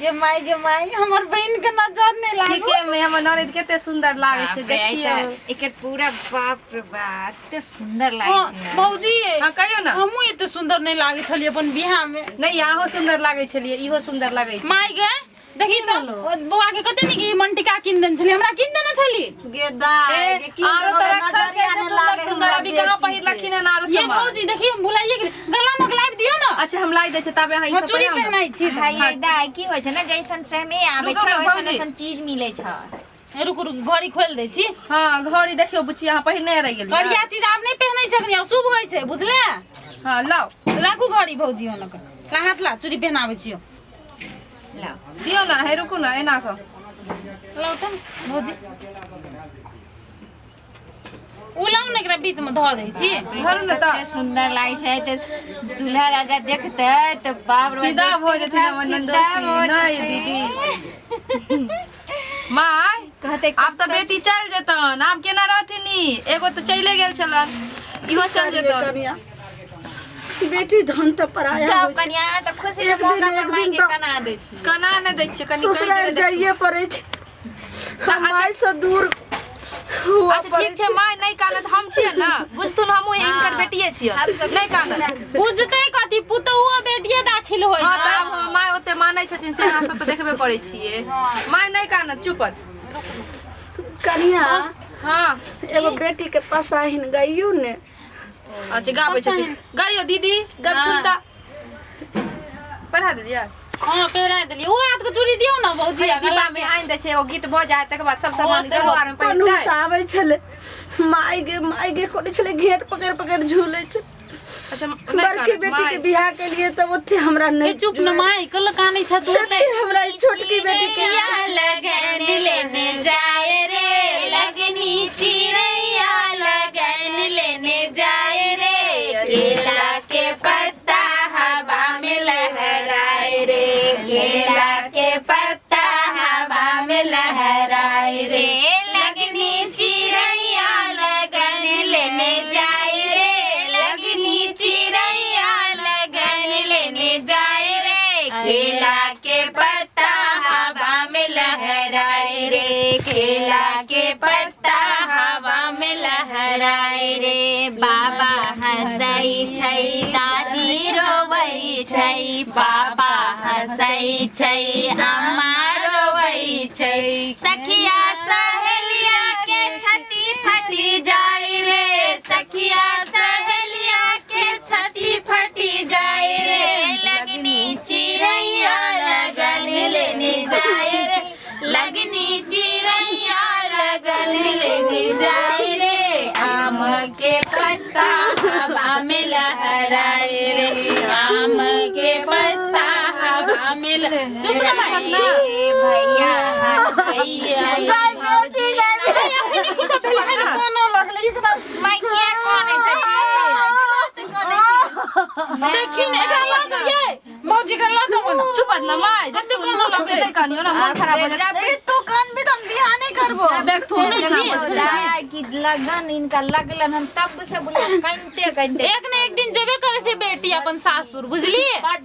गे माय गे माय, हमर बहिन के नजर नहीं लागो। ठीके में हमर ननद कते सुंदर लागे छै, बाप रे, देखियौ। ऐसा एकर पूरा, बाप रे बाप, एते सुंदर लागे हाँ, छै ना। भौजी। हाँ, कहियौ ना। हमहूँ एते सुंदर नहीं लागे छलियै अपन बियाह में। नहीं, अहो सुंदर लागे छलियै, इहो सुंदर लागे छै। माय गे, देखी तऽ ओ बौआ के कते नीक ई मनटीका कीन देने छली, हमरा कीन देने छली। गे दाय गे, की आरो तऽ तोरा रखल छै नजरिया से नहि सुंदर लागे सुंदर हमरा अभी कहाँ बेटी के। पहिरलखिन हन आरो ये सामान। भौजी, देखी हम भुलाइए गेली, गला में लाबि दियौ ना। अच्छा, हम लाई दै छियै, ताबे अहाँ ई हम सब चूड़ी पहिराउ ना। पहनाइ छी। हाय ये दाय, की होइ छै ने, जैसन समय आबै रुकू छै ने वैसन भौजी। वैसन चीज मिलै छै। ए, रुकू रुकू, घड़ी खोलि दै छी। हाँ, घड़ी देखियौ बुच्ची, अहाँ पहिरने रहि गेलियै। करिया चीज आब नहि पहनै छै अखनी, अशुभ होइ छै, बुझले? हाँ, लाउ। राखू घड़ी भौजी, ओनक ला हाथ ला, चूड़ी पहनाबै छियौ। लाओ। दियौ ना, हे रुकू ना, एना कऽ। लाउ तऽ भौजी, उ लाउ ने, एकरा बीच में धऽ दै छी। धरू ने तऽ। कते सुंदर लागै छै तऽ दूल्हा राजा देखतै तऽ बाप रे, फिदा भऽ जेथिन हमर फिदा नन्दोसी। भऽ नहि जेतै। दीदी, माय। कहतै आब तऽ बेटी चलि जेतन, आब केना रहथिन ई? एगो तऽ चलि गेल छलन, इहो चलि जेतन। कनिया, बेटी धन तऽ पराया जाओ होइ छै। कनिया, अहाँ तऽ खुशी के एक दिन मौका पर एक माय दिन के तऽ कना दै छी। कना नहि दै छियै, कनि कहि ससुराल देबै। जाइए पड़ै छै, हम माय से दूर हुआ अच्छा, पड़ै। ठीक छै माय, नहि कानत, हम छियै ने, बुझथुन हमहूँ हिनकर बेटिए छियै, नहि कानत। बुझतै कथी, पुतहुओ बेटिए दाखिल होइ हँ छै। तऽ आब हमर माय ओते मानै छथिन से अहाँ सब तऽ देखबे करै छियै। माय नहि कानत, चुपत। कनिया। हाँ। एगो बेटी के पसाहिन गइयो ने। अच्छा, गाबै छथिन, गाइयो दीदी, गबथुन तऽ पढ़ा देलियै। हाँ, पहिरा देलियै। ओ हाथ के चूड़ी दियौ ने भौजी। हे, आ गला डिब्बा में आनि दै छै, एगो गीत भऽ जाय तकर बाद सब सामान से गलो आर में पनुस पहिरतै। आबै छलै, माय गे माय गे करै छलै, घेट पकड़ि पकड़ि झूलै छै। अच्छा, नहि बड़की कानत, बेटी के माय। बियाह के लिए तब ओते हमरा ए नहीं चुप न माय, कल कानै छ तू। तते हमरा ई छोटकी बेटी के चिड़ैया लगन लेने जाए रे, लगनी चिड़ैया लगन लेने जाए रे, केला के पत्ता हवा में लहराए रे, केला के पत्ता हवा में लहराए रे, लगनी चिड़ैया लगन लेने जाए रे, लगनी चिड़ैया लगन लेने जाए रे, केला के पत्ता हवा में लहराए रे, केला के पत्ता हवा में लहराए रे। बाबा हंसै छै, दादी रोवै छै, बाबा हंसै छै, अम्मा रोवै छै, सखिया सहेलिया के छाती फटी जाय रे, सखिया सहेलिया के छाती फटी जाय रे, लगनी चिड़ैया लगन लेने जाय रे, लगनी चिड़ैया लगन लेने जाय रे, आम के पत्ता हवा में लहराए रे, आम के पत्ता हवा में चुप रह भाई। ए भैया हंसै छै भौजी। अखनी कुछो भेलै है ना। कोनो लगलै एकरा। माय, किया कानै छै? देखी ने, एकरा लऽ जाउ यै भौजी, एकरा लऽ जाउ ना। चुप न माय, देखथुन कते कनियो ना मन खराब हो जाय। तू कानबी तऽ हम बियाह नहि करबो। देखथुन केना बजै छै। दाय, कि लगन इनका लगलन हम तब से बोले कनते कनते। एक ने एक दिन जेबे करे छै बेटी अपन सासुर, बुझलिए? बड।